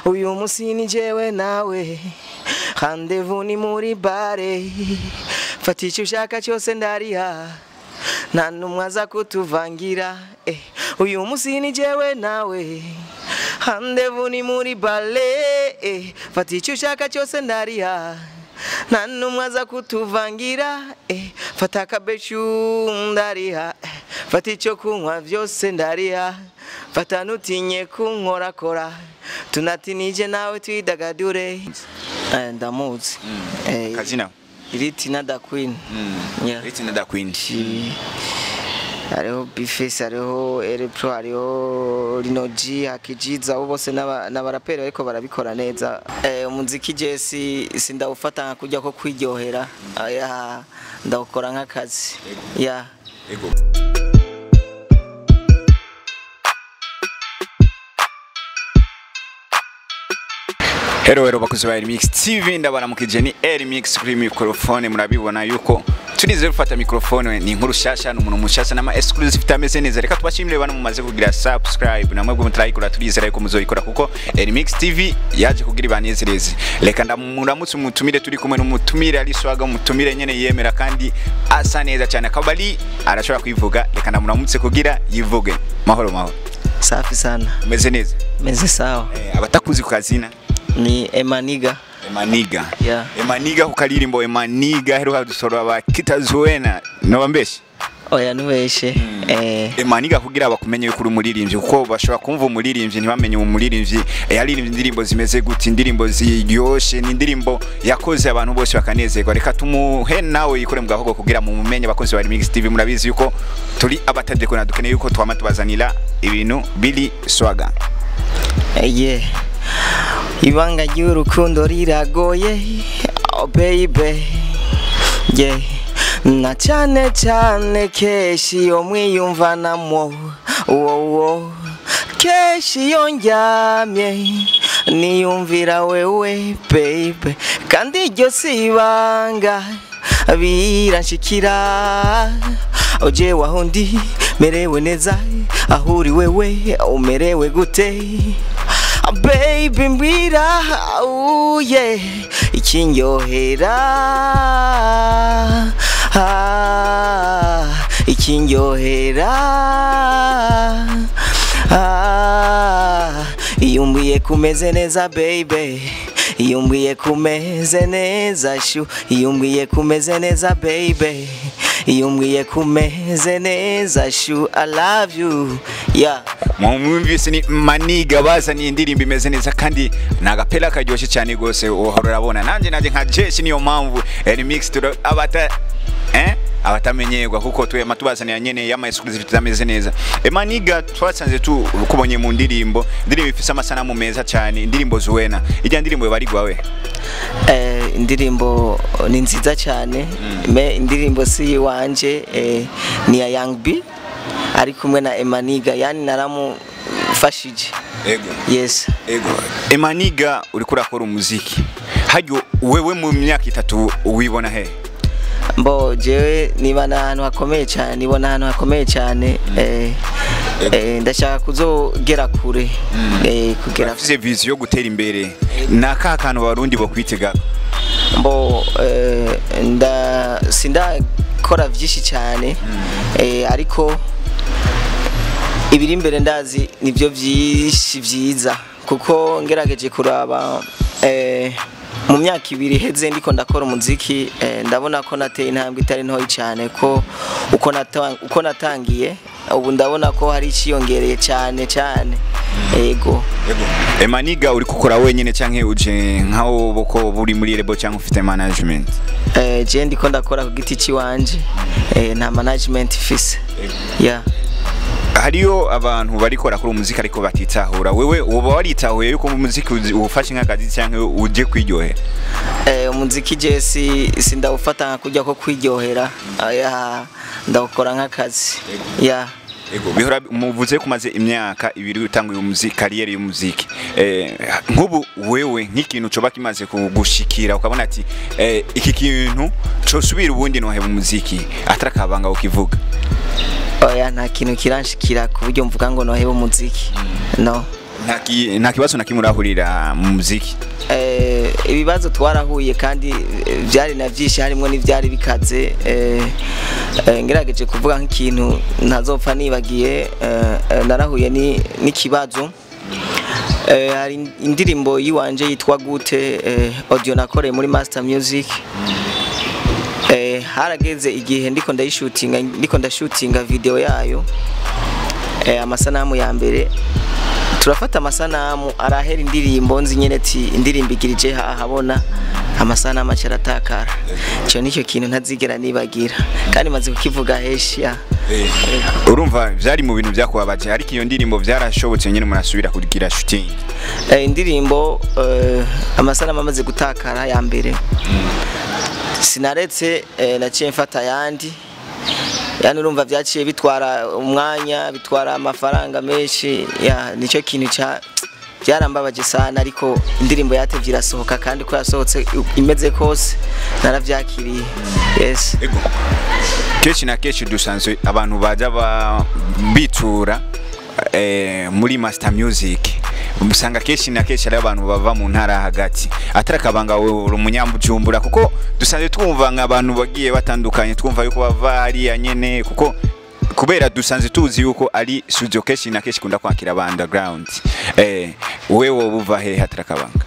Uyu munsi ni jewe nawe, rendez-vous ni muri bare. Fata icyo ushaka cyose ndariha, nta n'umwe aza kutuvangira. Uyu munsi ni jewe nawe, rendez-vous ni muri bare. Fata icyo ushaka cyose ndariha, nta n'umwe aza kutuvangira. Fata akabeshu ndariha, fata icyo kunywa byose ndariha, fata ntutinye kunkorakora, tunatinije nawe twidagadure. Ndamuzi. Kazina Ritina da Queen. Yeah. Ritina da Queen. Hariho Bifes, hariho Elepro, hariho Linoji, Hakijiza, abo bose n'abaraperi ariko barabikora neza. Umuziki je sindawufata nka kujya ko kwiryohera, ndawukora nk'akazi. Yeah. Ego. Hello hello bakuzi ba Remix TV, ndabaramukije ni Remix kuri microphone. Murabibona yuko turize gufata microphone ni inkuru shasha n'umuntu mushasha n'ama exclusive tameze neza. Reka tubashimire bana mumaze kugira subscribe namwe bwo mutarayikora, turizera yuko muzoyikora kuko Remix TV yaje kugira ibanezereze. Reka ndamuramutse umutumire, turi kumwe n'umutumire ari swaga, umutumire nyene yemera kandi asa neza cyane, akabali arashobora kwivuga. Reka ndamuramutse kugira yivuge. Mahoro mahoro. Safi sana. Meze neza. Meze sawa. Abatakuzi ku kazina ni Emaniga. Emaniga. Yeah. Emaniga kukaririmbo Emaniga heruka dusora ba Kitazuena no bambeshe. Oya nubeshe. Emaniga kugira bakumenye yuko uri umuririmbyi, kuko bashobora kumva umuririmbyi ntibamenye umuririmbyi yaririmbye indirimbo zimeze gute, indirimbo ziryoshe, ni indirimbo yakoze abantu bose bakanezerwa. Reka tumuhe nawe yikore mu gahogo kugira mu mumenye. Abakozi ba Remix TV murabizi yuko turi abatadekona, dukeneye yuko twama tubazanira ibintu biri swaga. Yeah. Ibanga ry'urukundo riragoye, oh baby, yeah. Na cyane cyane keshi iyo mwiyumvanamo, wowo keshi iyo ndyamye niyumvira wewe baby, kandi iryo si ibanga biranshikira. Oje waho ndi merewe neza, aho uri wewe umerewe gute? Baby mbwira, oh yeah, ikinyohera, ikinyohera, iyo umbwiye kumeze neza baby, iyo umbwiye kumeze neza shu, iyo umbwiye kumeze neza baby, iyo umbwiye kumeze neza shu, I love you. Yeah. Mwumvise ni Maniga bazaniye indirimbo imeze neza kandi nagapela karyoshye cyane gose, uhora urabona nanje nka Jeshi. Niyo mpamvu Remix abata abatamenyerwa kuko tuye matubazaniye nyene yama exclusive tameze neza. Emaniga twasanze tu kubonye mu ndirimbo, indirimbo ifise amasanamu meza cyane, indirimbo Zuena. Ijya ndirimbo barigwa we. Indirimbo ni nziza cyane, me indirimbo si wanje, ni ya Young B ari kumwe na Emaniga, yani naramufashije. Ego. Yes. Ego. Emaniga uriko urakora umuziki. Haryo wewe mu myaka itatu wibona he? Mbo jewe nibana ahantu hakomeye cyane, nibona ahantu hakomeye cyane. Ndashaka kuzogera kure. Kugera ufise vision yo gutera imbere. Naka kantu barundi bo kwitega? Mbo sindakora vyinshi cyane, ariko ibiri imbere ndazi nivyo vyinshi vyiza, kuko ngerageje kuraba mu myaka ibiri heze ndiko ndakora umuziki, ndabona ko nateye intambwe itari ntoyi cyane, ko uko natangiye ubu ndabona ko hari iciyongereye cyane cyane. Ego. Emaniga uri gukora wenyine canke uje nkaho boko buri muri label canke ufite management? Je ndiko ndakora ku giti ciwanje, nta management ifise. Yeah. Hariyo abantu barikora kuri umuziki ariko batitahura, wewe uba waritahuye yuko umuziki ufashe nk'akazi canke uje kwiryohera? Umuziki je sindawufata nka kujya ko kwiryohera, ndawukora nk'akazi. Yeah. Ego bihora muvuze kumaze imyaka ibiri utanguye umuziki, kariyeri y'umuziki. Nkubu wewe nk'ikintu coba kimaze kugushikira ukabona ati iki kintu cosubira ubundi noheba umuziki atarakabanga ukivuga? Oya, nta kintu kiranshikira ku buryo mvuga ngo noheba umuziki. No. Nta kibazo na kimwe urahurira mu muziki? Ibibazo twarahuye kandi byari na byinshi, harimo n'ibyari bikaze. Ngerageje kuvuga nk'ikintu ntazopfa nibagiye, narahuye n'ikibazo. Hari indirimbo yiwanje yitwa Gute, audio nakoreye muri Master Music. Harageze igihe ndiko ndayishutinga, ndiko ndashutinga video yayo, amasanamu ya mbere turafata amasanamu arahera, indirimbo nzi nyene ati indirimbo igirije ahabona, amasanamu acaratakara. Ico nicyo kintu ntazigera nibagira kandi maze kukivuga henshi ya. Urumva vyari mu bintu byakubabaje, ariko iyo ndirimbo vyarashobotse nyene murasubira kugira shooting? Indirimbo amasanamu amaze gutakara ya mbere, sinaretse, naciye mfata ayandi. Yani urumva vyaciye bitwara umwanya, bitwara amafaranga menshi ya, nicyo kintu ca byarambabaje sana, ariko indirimbo yatevye irasohoka, kandi ko yasohotse imeze kose naravyakiriye. Yes. Ego. Kenshi na kenshi dusanzwe abantu baja bitura muri Master Music, usanga kenshi na kenshi ari abantu bava mu ntara hagati. Atari akabanga, wewe uri umunyabujumbura? Kuko dusanzwe twumva nk'abantu bagiye batandukanye, twumva yuko bava hariya nyene, kuko kubera dusanzwe tuzi yuko ari studio kenshi na kenshi ikunda kwakira aba underground. Wewe wowe uva hehe, atari akabanga?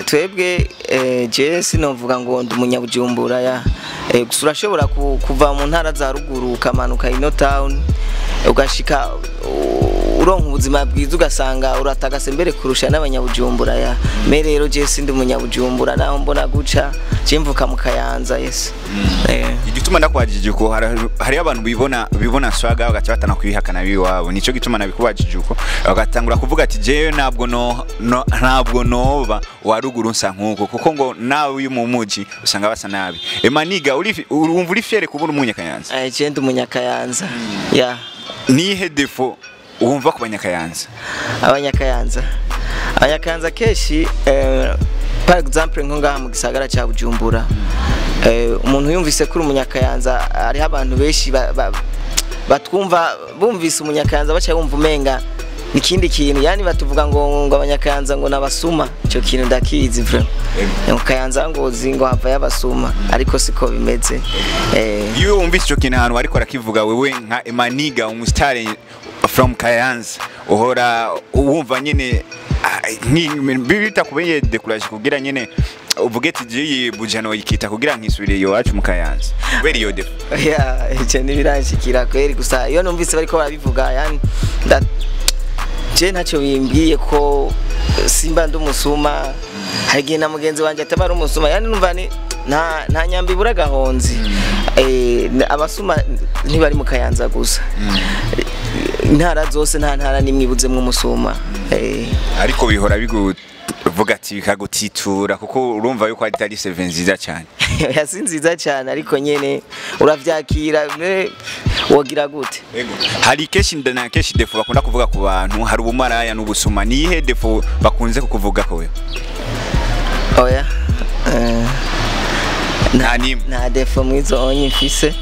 Twebwe je sinovuga ngo ndi umunyabujumbura ya, gusa urashobora kuva mu ntara za ruguru ukamanuka ino town, ugashika uronka ubuzima bwiza, ugasanga uratagase mbere kurusha n'abanyabujumbura ya. Me rero je sindi umunyabujumbura, naho mbona guca, je mvuka mu Kayanza. Yes. Igituma ndakwajije uko, hariho abantu bibona swaga bagaca batana kwihakana biwabo. Nico gituma nabikubajije uko, bagatangura kuvuga ati jewe ntabwo no ntabwo noba wa ruguru nsa nkuko, kuko ngo nawe uyu mu muji usanga basa nabi. Emaniga, uri urumva uri fier kubura umunyakayanza? Je ndi umunyakayanza ya. Nihe défaut wumva ku banyakayanza? Abanyakayanza kenshi, par exemple nko ngaha mu gisagara ca Bujumbura, umuntu yumvise kuri umunyakayanza, hariho abantu benshi batwumva, bumvise umunyakayanza baca bumva umenga nikindi kintu. Yani batuvuga ngo abanyakayanza ngo nabasuma. Ico kintu ndakizi vraiment. Mu Kayanza ngozi ngo hava y'abasuma, ariko siko bimeze. Iyo wumvise ico kintu ahantu ariko arakivuga, wewe nka Emaniga, umustar from Kayanza, uhora wumva nyene bita kubenye décourage kugira nyene uvuge ati jiyi bujano yikita kugira nkisubire iyo wacu mu Kayanza kubera iyo défaut? Ya, icyo ntibiranshikira kweri. Gusa iyo numvise bariko barabivuga, yani je ntacyo bimbwiye ko simba ndi umusuma. Hari igihe na mugenzi wanje ataba ari umusuma. Yani numva ni nta nyambi ibura gahonzi. Abasuma ntibari mu Kayanza gusa, intara zose, nta ntara nimwe ibuzemwo umusuma. Ariko bihora biguvuga ati bikagutitura, kuko urumva yuko atari seve nziza cyane. Oya, si nziza cyane, ariko nyene uravyakira, wogira gute? Hari kenshi na kenshi défaut bakunda kuvuga ku bantu, hari ubumaraya n'ubusuma. Ni iyihe défaut bakunze kukuvuga ko wewe? Oya. Nta nimwe? Nta défaut mwizo onye mfise.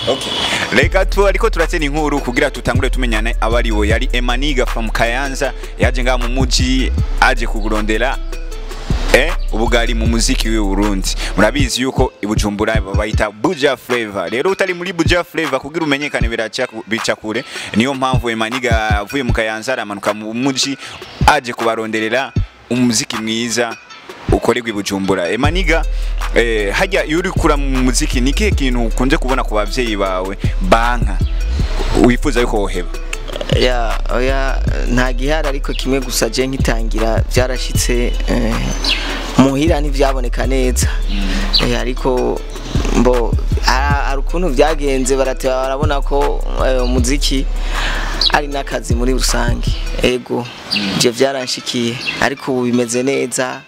Okay. Reka tu ariko turatena inkuru kugira tutangure tumenyane abari we. Yari Emaniga from Kayanza, yaje ngaha mu muji aje kugurondera ubugari mu muziki w'i Burundi. Murabizi yuko i Bujumbura bayita Buja Flavor. Rero utari muri Buja Flavor kugira umenyekane biraca bica kure. Niyo mpamvu Emaniga avuye mu Kayanza aramanuka mu muji aje kubaronderera umuziki mwiza ukorerwa i Bujumbura. Emaniga, hajya iyo uri kura mu muziki, ni kihe kintu ukunze kubona ku bavyeyi bawe banka wifuza yuko woheba? Ya, oya, nta gihari, ariko kimwe gusa, je nkitangira byarashitse, muhira ntivyaboneka neza. Ariko mbo hari ukuntu vyagenze, barateba barabona ko umuziki ari n'akazi muri rusange. Ego, ivyo vyaranshikiye, ariko ubu bimeze neza.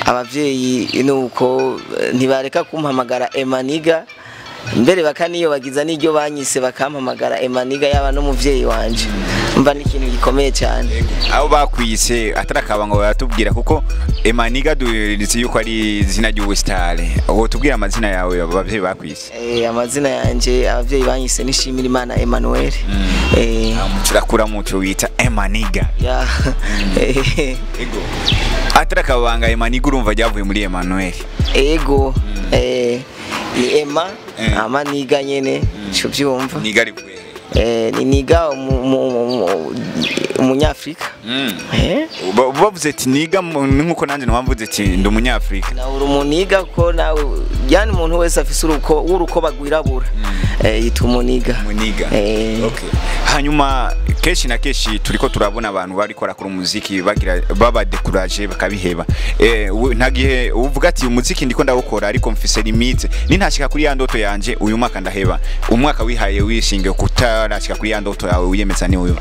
Abavyeyi nuko ntibareka kumpamagara Emaniga, mbere bakaniyobagiza n'iryo banyise, bakampamagara Emaniga, yaba n'umuvyeyi wanje. Umva ni ikintu gikomeye cyane. Abo bakwise atarakaba ngo baratubwira kuko Emaniga duritse yuko ari izina ry'ubustare. Uwo tubwira amazina yawe abavyeyi bakwise. Amazina yanje abavyeyi banyise nishimira Imana Emmanuel. Turakura muco wita Emaniga. Ya. Ego. Atarakabanga Emaniga urumva ryavuye muri Emmanuel. Ego. Ni Emma amaniga nyene cyo byumva. Niga ari kuhe? Ni niga umunyafrika. Bavuze ati niga nkuko nanje nwavuze ati ndi umunyafrika. Na uri umuniga ko nawe yani umuntu wese afise uruko uruko bagwirabura yitwa umuniga. Umuniga. Okay. Hanyuma keshi na keshi turiko turabona abantu bariko barakora umuziki bagira baba découragé bakabiheba. Ntagihe uvuga ati umuziki ndiko ndawukora ariko mfise limite nintashika kuri ya ndoto yanje uyu mwaka ndaheba. Umwaka wihaye wishinge kutarashika kuri ya ndoto yawe wiyemeza ni uyu.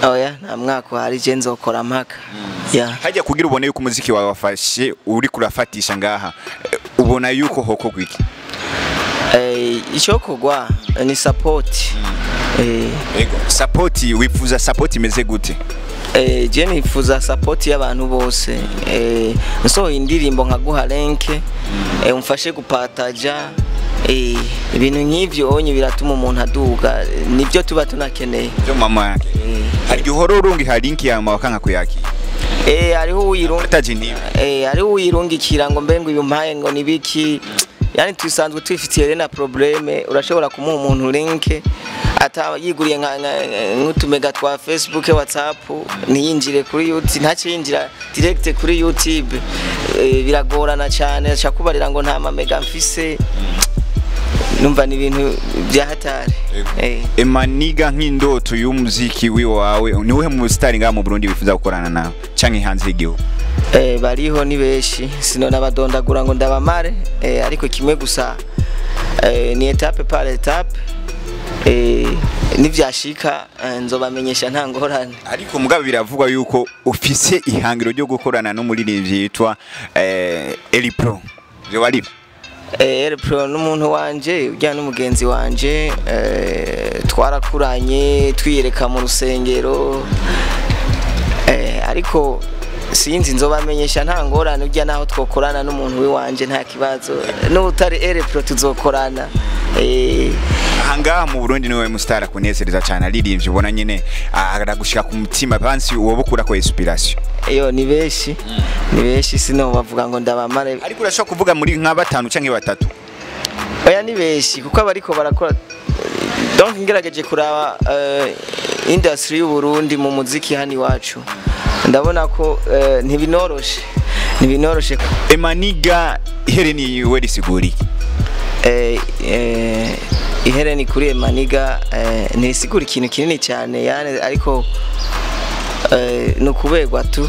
Oya nta mwaka hari je nzokora mpaka. Hajya kugira ubone yuko umuziki wawe wafashe uri kurafatisha ngaha ubona yuko hoko gwiki. Icyo kugwa ni support. Ego support wifuza support imeze gute? Je nifuza support y'abantu bose. Nso indirimbo nkaguha link umfashe gupataja ibintu nk'ivyo onye biratuma umuntu aduga nibyo tuba tunakeneye. Byo mama yake. Hari gihoro urungi ha link ya mama wakanka kuyakira. Hariho uyirungi. Hariho uyirungikira ngo mbe ngo ibimpaye ngo nibiki. Yani tusanzwe twifitiye rena probleme urashobora kumuha umuntu link ata yiguriye nk'utumega twa Facebook, WhatsApp ntiyinjire kuri YouTube ntaciyinjira direct kuri YouTube. Biragorana cyane acha kubarira ngo nta mamega mfise. Numva ni ibintu bya hatari. Emaniga nk'indoto y'umuziki wiwawe niwe mu star ngaha mu Burundi bifuza gukorana nawe canke hanze y'igihugu? Bariho ni benshi sino nabadondagura ngo ndabamare ariko kimwe gusa ni etape par etape nivyashika nzobamenyesha nta ngorane. Ariko mugabo biravugwa yuko ufise ihangiro ryo gukorana n'umuririmbyi yitwa Elipro. Byo bari Elipro n'umuntu wanje ujya n'umugenzi wanje twarakuranye twiyereka mu rusengero ariko sinzi nzobamenyesha nta ngorane ujya naho twokorana n'umuntu wiwanje nta kibazo n'utari Elipro tuzokorana. Ahangaha mu Burundi niwe mustara kunezereza cyane aririmbye ubona nyene aragushika ku mutima bansi uwo bukura ko inspiration. Iyo ni benshi ni benshi sino bavuga ngo ndabamare ariko urashobora kuvuga muri nka batanu canke batatu. Oya ni benshi kuko abariko barakora donc ngerageje kuraba industry y'u Burundi mu muziki hani wacu ndabona ko ntibinoroshe ntibinoroshe. Emaniga ihereni we risiguri ihereni kuri Emaniga ntisigura ikintu kinini cyane yani ariko nukuberwa tu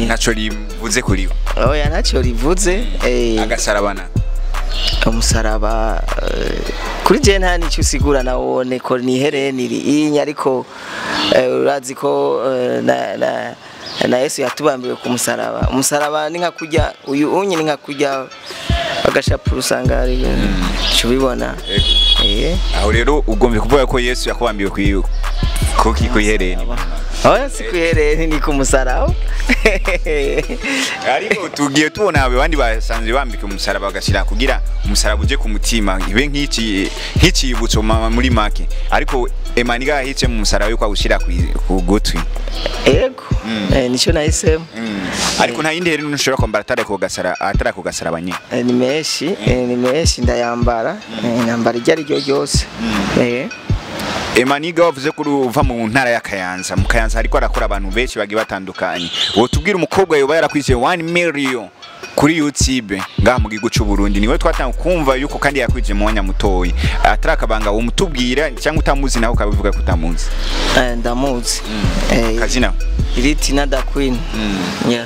ntaco rivuze kuri we. Oya ntaco rivuze agasarabana umusaraba kuri je nta nicyo usigura nawone ko ni ihereni inya ariko urazi ko na Yesu yatubambiwe ku musaraba. Umusaraba ni nka kujya uyu unye ni nka kujya agashapuru usanga ari cubibona. Aho rero ugombe kuvuga ko Yesu yakubambiwe ku kuki kuihereni. Oya si kuihereni ni ku musaraba. Ariko tugiye tubona abandi basanzwe bambika umusaraba bagashira kugira umusaraba uje ku mutima ibe nk'iki nk'ikibutso muri make ariko Emaniga yahice mu musaraba yuko awushira ku gutwi. Ego nico nahisemo. Ariko nta yindi hereni ntushobora kwambara atari ko gasaraba nyine. Ni menshi ni menshi ndayambara nambara iryo ari ryo ryose. Emaniga wavuze ko uva mu ntara ya Kayanza. Mu Kayanza hariko arakora abantu benshi bagiye batandukanye. Wotubwira umukobwa yoba yarakwije 1 million kuri YouTube ngaha mu gihugu cy'u Burundi niwe twatanga kumva yuko kandi yakwije mu mwanya mutoyi atarakabanga umutubwira cyangwa utamuzi naho ukabivuga ko utamuzi. Ndamuzi. Kazina Ritina da Queen.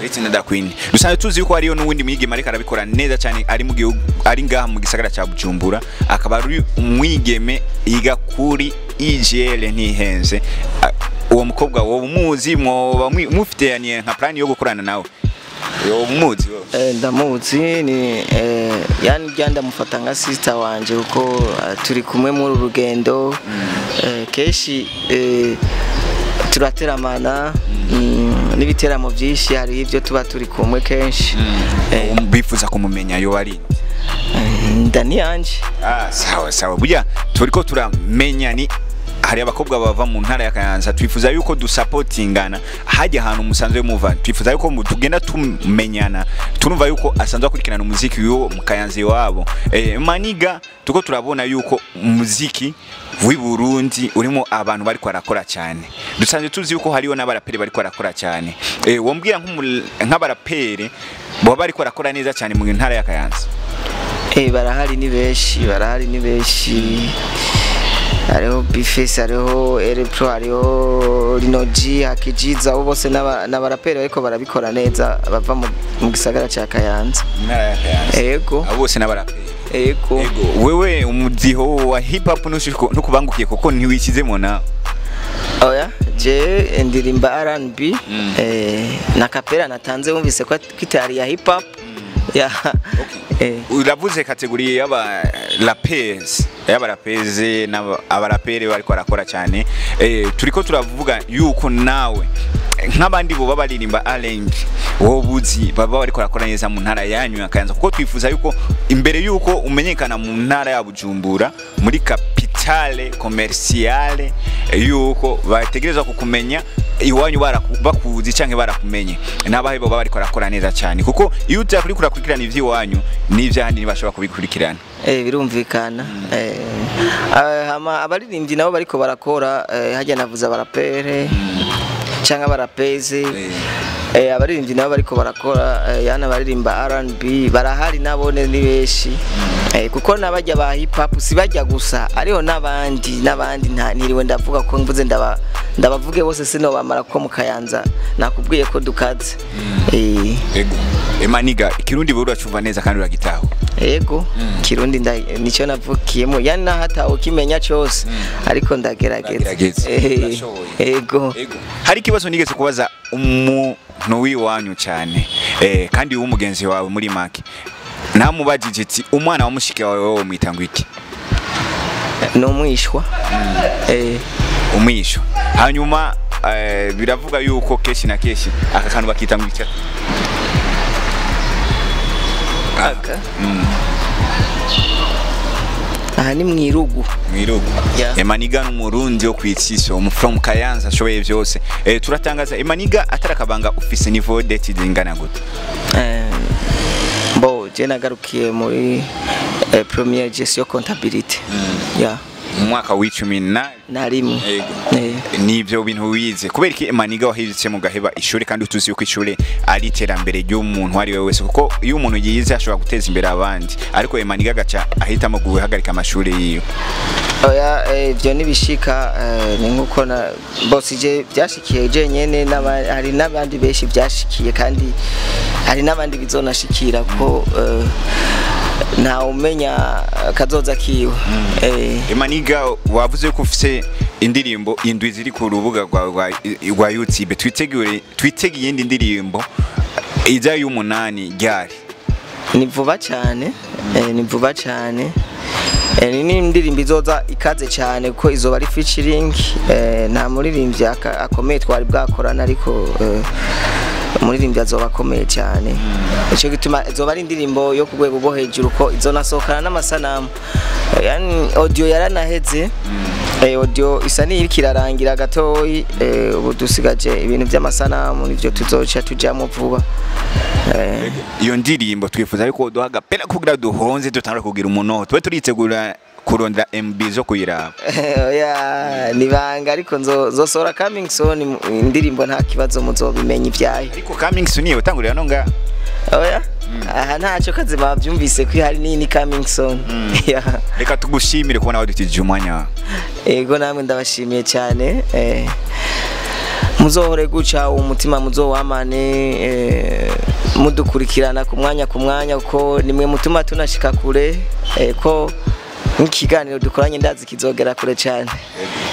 Ritina da Queen. Dusanzwe tuzi yuko hariyo n'uwundi mwigeme ariko arabikora neza cyane ari mu gihugu ari ngaha mu gisagara cya Bujumbura akaba ari umwigeme yiga kuri IGL ntihenze. Uwo mukobwa wowe umuzi mwoba mufite nka plan yo gukorana nawe? Yo umuzi wowe? Ndamuzi ni yani byanda mufata nka sister wanje kuko turi kumwe muri rugendo kenshi Turateramana n'ibiteramo byinshi, hari ibyo tuba turi kumwe kenshi. Bifuza kumumenya yo ari Ndani yanje. Sawa sawa, burya turiko turamenya ni hari abakobwa bava mu ntara ya Kayanza, twifuza yuko dusapotingana hajya ahantu musanzwe muva, twifuza yuko tugenda tumenyana, turumva yuko asanzwe akurikirana umuziki yo mu Kayanza iwabo. Maniga tuko turabona yuko umuziki w'i Burundi urimo abantu bari kwarakora cyane, dusanzwe tuzi yuko hariyo n'abaraperi bari kwarakora cyane. Wombwira nk'abaraperi bo bari kwarakora neza cyane mu ntara ya Kayanza? Barahari ni benshi, barahari ni benshi. Hariho Bifes, hariho Elepro, hariho Rinoji, Hakijiza, abo bose n'abaraperi ariko barabikora neza bava mu gisagara ca Kayanza. Ego. Abo bose n'abaraperi. Ego. Wewe umudiho wa hip hop ntukubangukiye kuko ntiwikizemo na? Oya, je ndirimba R&B na kapera natanze wumvise ko kitari ya hip hop. Ya. Okay. Uravuze kategori y'aba rapers, y'abarapeze n'abaraperi bariko barakora cyane. Turiko turavuga yuko nawe nk'abandi bo babaririmba R&B wobuzi baba bariko barakora neza mu ntara yanyu ya Kayanza, kuko twifuza yuko imbere yuko umenyekana mu ntara ya Bujumbura muri capitale commerciale yuko bategerezwa kukumenya iwanyu bakuzi canke barakumenye, nabahe bo bariko barakora neza cyane, kuko iyo utakuri kurakurikirana ivy'iwanyu n'ivyahandi ntibashobora kubikurikirana. Birumvikana. Hama abaririmbyi nabo bariko barakora, hajya navuze abarapere canke abarapeze. Abaririmbyi nabo bariko barakora, yana baririmba R&B barahari nabone ni benshi. Kuko nabajya ba hip hop si bajya gusa, ariho nabandi ntiriwe ndavuga ko mvuze ndabavuge bose sino bamara ko mu Kayanza nakubwiye ko dukaze. Ego. Maniga ikirundi bwo uracumva neza kandi uragitaho. Ego, kirundi nico navukiyemo, yani nahata ukimenya cyose ariko ndagerageza. Ego. Hari kibazo nigeze kubaza umuntu wiwanyu cyane kandi w'umugenzi wawe muri make, namubajije ati umwana wa mushiki wawe wowe mwita ngo iki? No mwishwa. Umwishwa. Hanyuma biravuga yuko keshi na keshi aka kantu bakita ngo iki? Aka. Aha ni mwirugu. Mwirugu. Maniga n'umurundi wo kwitsiso, from Kayanza ashoboye byose. Turatangaza Maniga atarakabanga ufise niveau d'études ingana gute? Bo je nagarukiye muri première gestion comptabilité. Ya. Mwaka w'icumi na rimwe. Nivyo bintu wize. Kubera iki Maniga wahizitse mu gaheba ishuri kandi utuzi yuko ishuri ari iterambere ry'umuntu ari we wese, kuko iyo umuntu yize ashobora guteza imbere abandi, ariko Maniga gaca ahitamo guhagarika amashuri yiwe. Oya, ivyo nibishika, ni nkuko na boss je byashikiye je nyene, hari nabandi benshi byashikiye kandi hari nabandi bizonashikira ko nta umenya kazoza kiwe. Maniga wavuze ko ufise indirimbo indwi ziri ku rubuga rwa YouTube, twiteguye iyindi ndirimbo ijya y'umunani ryari? Ni vuba cyane, ni vuba cyane. Ni indirimbo izoza ikaze cyane kuko izoba ari featuring, nta muririmbyi akomeye twari bwakorana, ariko umuririmbyi azoba akomeye cyane. Ico gituma izoba ari indirimbo yo ku rwego rwo hejuru ko izonasohokana n'amasanamu. Yani audio yaranaheze, audio isa n'iriko irarangira gatoyi, ubu dusigaje ibintu by'amasanamu nivyo tuzoca tujamo vuba. Iyo ndirimbo twifuza yuko duha agapera kugira duhonze dutangure kugira umunoho, tube turitegura kurondera MB zo kuyiraba. Oya, nibanga ariko nzosohora coming soon indirimbo, nta kibazo muzobimenya ivyayo. Ariko coming soon iyo utangurira no nga? Oya, aha ntaco kazi bavyumvise ko hari nini coming soon. Reka tugushimire kubona wadutije umwanya. Ego, namwe ndabashimiye cyane. Muzohore guca umutima muzowamane, mudukurikirana ku mwanya ku mwanya, kuko nimwe mutuma tunashika kure, ko N'ikiganiro dukoranye ndazi kizogera kure cyane.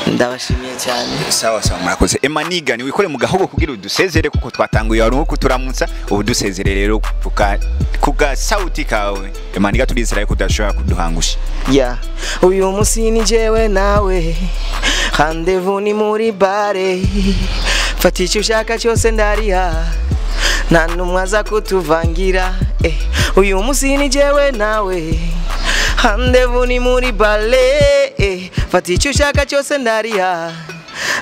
Ndabashimiye cyane. Sawa sawa, murakoze. Emaniga, ni wikore mu gahogo kugira udusezere, kuko twatanguye wari nko kuturamutsa, ubu dusezere rero kuga sauti kawe. Emaniga, turizera yuko udashobora kuduhangusha. Yeah. Uyu munsi ni jewe nawe, rendez-vous ni muri bare, fata icyo ushaka cyose ndariha, nta n'umwe aza kutuvangira. Uyu munsi ni jewe nawe, rendez-vous ni muri bare, fata icyo ushaka cyose ndariha,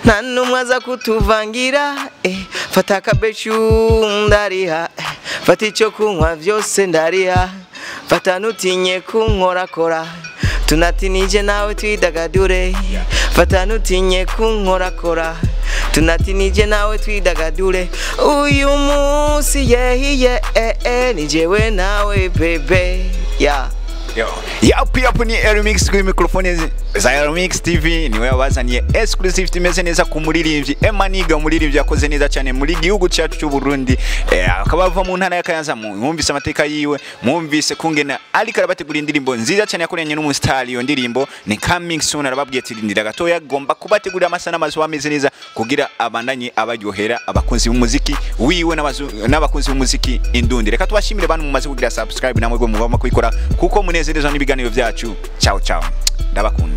nta n'umwe aza kutuvangira. Fata akabeshu ndariha, fata icyo kunywa byose ndariha, fata ntutinye kunkorakora, tunatinije nawe twidagadure, fata ntutinye kunkorakora, tunatinije nawe twidagadure. Uyu munsi yehiye ni jewe nawe bebe, yeah. Yapu yapu, ni Remix kuri microphone za Remix TV, niwe wabazaniye exclusive imeze neza ku muririmbyi Emaniga, umuririmbyi yakoze neza cyane muri gihugu cyacu cy'u Burundi, akaba ava mu ntara ya Kayanza. Mwumvise amateka yiwe, mwumvise kungena ariko arabategura indirimbo nziza cyane yakoranye n'umustar. Iyo ndirimbo ni coming soon, arababwiye ati rindira gatoya, agomba kubategurira amasa n'amazu ameze neza kugira abandanye abaryohera abakunzi b'umuziki wiwe n'abakunzi b'umuziki indundi. Reka tubashimire bantu mumaze kugira subscribe, namwe mugomba kuyikora kuko munezerezwa n'ibiganiro byacu. Ciao ciao, ndabakunda.